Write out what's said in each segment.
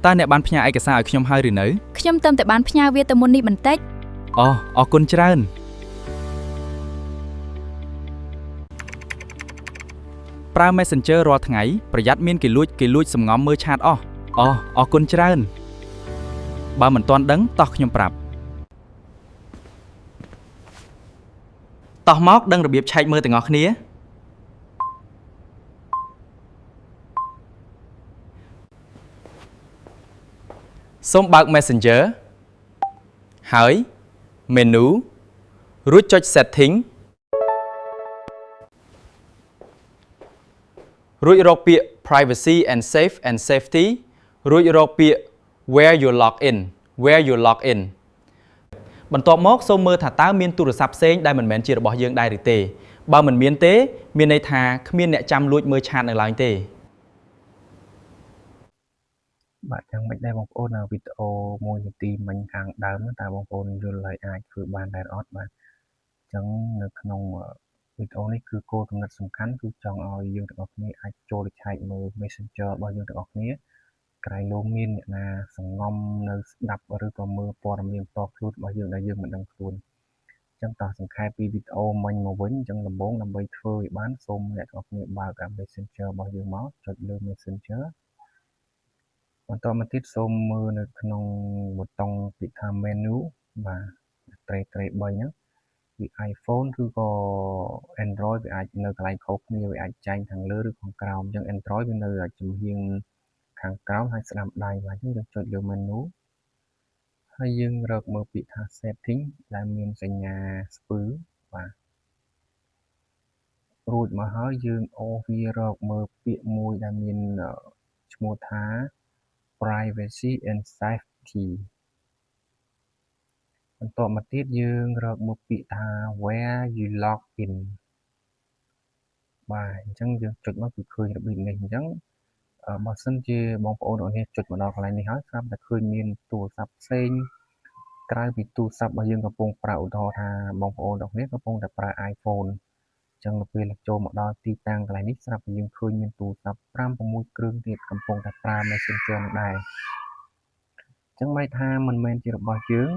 តើអ្នកបានផ្ញើឯកសារឲ្យខ្ញុំហើយឬនៅ ខ្ញុំទើបតែបានផ្ញើវាទៅមុននេះបន្តិច អូអរគុណច្រើន ប្រើ Messenger រាល់ថ្ងៃប្រយ័ត្នមានគេលួចគេលួចសម្ងំមើល chat អស់អូអរគុណច្រើនបើមិនទាន់ដឹងតោះខ្ញុំប្រាប់តោះមកដឹងរបៀបឆែកមើលទាំងអស់គ្នាសូមបើក Messenger ហើយ Menu រួចចុច Setting រួចរកពាក្យ Privacy and Safe and Safety រួចរកពាក្យ Where you log in Where you log in បន្ទាប់មកសូមមើលថាតើមានទូរស័ព្ទផ្សេងដែលមិនមែនជារបស់យើងដែរឬទេបើមិនមានទេមានន័យថាគ្មានអ្នកចាំលួចមើល chat នៅឡើយទេ បាទយ៉ាងម៉េចដែរបងប្អូនវីដេអូមួយនាទីមិញខាងដើមតើបងប្អូនយល់ហើយអាចធ្វើបានដែរអត់បាទអញ្ចឹងនៅក្នុងវីដេអូនេះគឺគោលគំនិតសំខាន់គឺចង់ឲ្យយើងទាំងអស់គ្នាអាចចូលទៅឆែកមើល Messenger របស់យើងទាំងអស់គ្នាក្រែងលោមានអ្នកណាសង្ងំនៅស្ដាប់ឬក៏មើលព័ត៌មានផ្ទាល់ខ្លួនរបស់យើងដែលយើងមិនដឹងខ្លួនអញ្ចឹងតោះសង្ខេបពីវីដេអូមិញមកវិញអញ្ចឹងដំបូងដើម្បីធ្វើឲ្យបានសូមអ្នកទាំងអស់គ្នាបើក Messenger របស់យើងមកចុចលើ Messenger បន្តមកទៀតសូមមើលនៅក្នុងប៊ូតុងពាក្យថា menu បាទត្រេត្រេ3ហ្នឹងវា iPhone ឬក៏ Android វាអាចនៅកន្លែងខុសគ្នាវាអាចចែងខាងលើឬខាងក្រោមអញ្ចឹង Android វានៅចំហៀងខាងក្រោមហើយស្ដាំដៃបាទអញ្ចឹងយើងចុចលើ menu ហើយយើងរកមើលពាក្យថា setting ដែលមានសញ្ញាស្ពឺបាទរួចមកហើយយើងអូសវារកមើលពាក្យមួយដែលមានឈ្មោះថា privacy and safety បន្ទាប់មកទៀតយើងរកមើលពាក្យថា where you log in បាទអញ្ចឹងយើងចុចមកគឺឃើញរបៀបនេះអញ្ចឹងបើសិនជាបងប្អូនទាំងនេះចុចមកដល់កន្លែងនេះហើយស្រាប់តែឃើញមានទូរស័ព្ទផ្សេងក្រៅពីទូរស័ព្ទរបស់យើងកំពុងប្រើឧទាហរណ៍ថាបងប្អូនទាំងនេះកំពុងតែប្រើ iPhone អញ្ចឹងនៅពេលចូលមកដល់ទីតាំងកន្លែងនេះស្រាប់តែយើងឃើញមានទូរស័ព្ទ5 6គ្រឿងទៀតកំពុងតែប្រើ Messenger នឹងដែរអញ្ចឹងមានន័យថាមិនមែនជារបស់យើង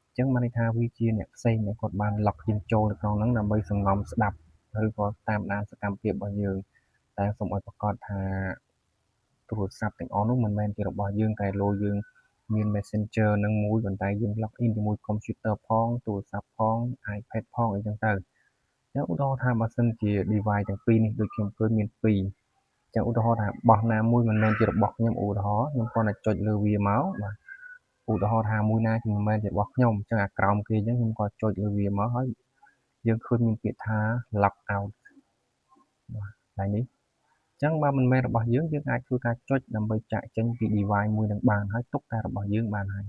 អញ្ចឹងមានន័យថាវាជាអ្នកផ្សេងដែលគាត់បាន log in ចូលនៅក្នុងហ្នឹងដើម្បីសង្ងំស្ដាប់ឬក៏តាមដានសកម្មភាពរបស់យើងតែសូមឲ្យប្រកាសថាទូរស័ព្ទទាំងអស់នោះមិនមែនជារបស់យើងតែលោយើងមាន Messenger នឹងមួយប៉ុន្តែយើង log in ជាមួយ computer ផងទូរស័ព្ទផង iPad ផងអីចឹងទៅអញ្ចឹងឧទាហរណ៍ថាបើសិនជា device ទាំងពីរនេះដូចខ្ញុំឃើញមាន2អញ្ចឹងឧទាហរណ៍ថាបោះណាមួយមិនមែនជារបស់ខ្ញុំឧទាហរណ៍ខ្ញុំគ្រាន់តែចុចលើវាមកបាទឧទាហរណ៍ថាមួយណាជាមិនមែនជារបស់ខ្ញុំអញ្ចឹងអាក្រោមគេអញ្ចឹងខ្ញុំក៏ចុចលើវាមកហើយយើងឃើញមានពាក្យថា log out បាទកន្លែងនេះអញ្ចឹងបើមិនមែនរបស់យើងយើងអាចធ្វើការចុចដើម្បីចាក់ចេញពី device មួយនឹងបានហើយទុកតែរបស់យើងបានហើយ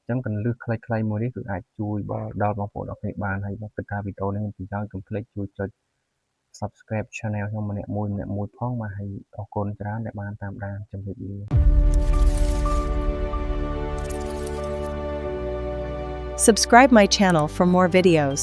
អញ្ចឹងកន្លឹះខ្លីៗមួយនេះគឺអាចជួយដល់បងប្អូនអរគ្នាបានហើយបើគិតថាវីដេអូនេះមានប្រយោជន៍កុំភ្លេចជួយចុច Subscribe Channel ខ្ញុំម្នាក់មួយម្នាក់មួយផងបាទហើយអរគុណច្រើនដែលបានតាមដានជម្រាបលា Subscribe my channel for more videos.